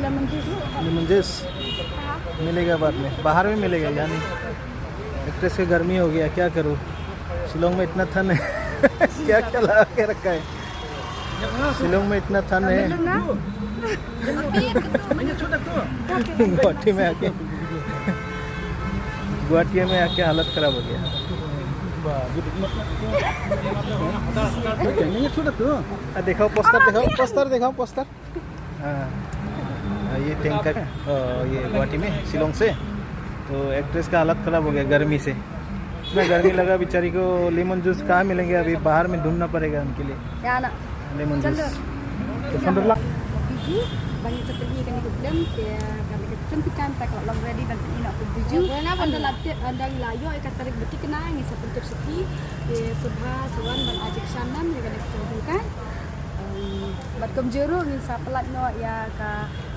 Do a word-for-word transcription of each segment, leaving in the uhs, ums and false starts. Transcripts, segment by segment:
लेमन जूस मिलेगा बाद में, बाहर में मिलेगा। यानी एक्ट्रेस के गर्मी हो गया, क्या करूँ, शिलोंग में इतना ठंड है। क्या क्या ला के रखा है शिलोंग में, इतना ठंड है। गुवाहाटी में आके, गुवाहाटी में आके हालत खराब हो गया। आ, दिखाओ पोस्टर, दिखाओ पोस्टर, दिखाओ पोस्टर। हाँ, ये टैंकर, अ, ये गुवाहाटी में, शिलोंग से। तो एक्ट्रेस का हालत खराब हो गया गर्मी से, इतना गर्मी लगा बेचारी को। लेमन जूस कहाँ मिलेंगे, अभी बाहर में ढूंढना पड़ेगा उनके लिए। Ïa na. Lemon juice. Biju, ba ngin sa pynmih kane ka film, te kane ka film te kan ta ka long ready ban pynmih noh ka Biju. Ynda la tip, ynda la ïoh ïa ka tarik ba thikna ngin sa pyntip sha phi. Te sngewbha sa wan ban ai jingsngew ïa kane ka film kan. Em, bad kumjuh ruh ngin sa pynlait noh ïa ka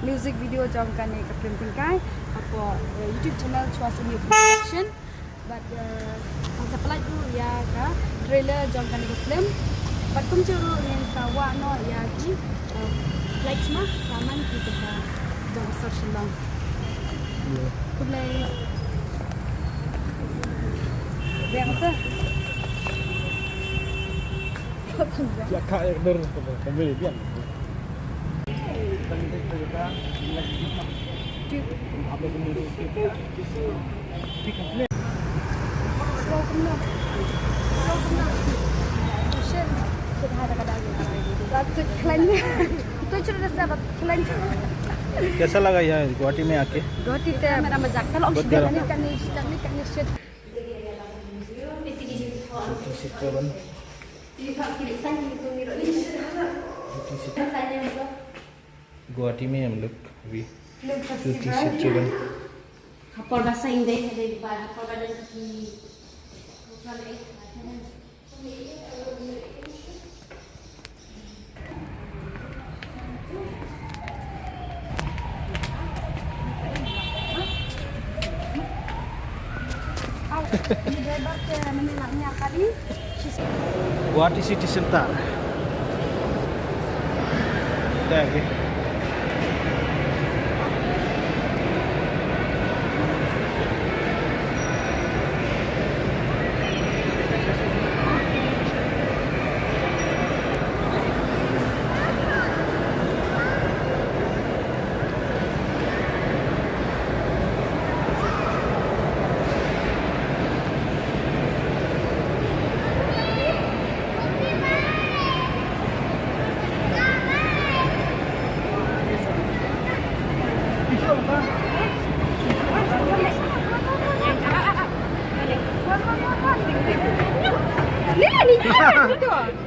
music video jong kane ka film Tyngkai hapoh, eh, YouTube channel Chwa Sani Production. Bad, eh, ngan sa pynlait ruh ïa ka trailer jong kane ka film. Bad kumjuh ruh ngin sa wad noh ïa ki, eh, flags ma, ka man ki jaka jong ka sor Shillong. Khublei. Biang tu. क्या खा एक डर तो कभी बियान। कैसा लगा यहाँ गुवाहाटी में आके? गुवाहाटी ते मेरा मजाक था, बहुत गर्म। गुवाहाटी में हम लोग अभी चोटी से चोबन। Guwahati City Centre. Dah, okay. Ni lah ni.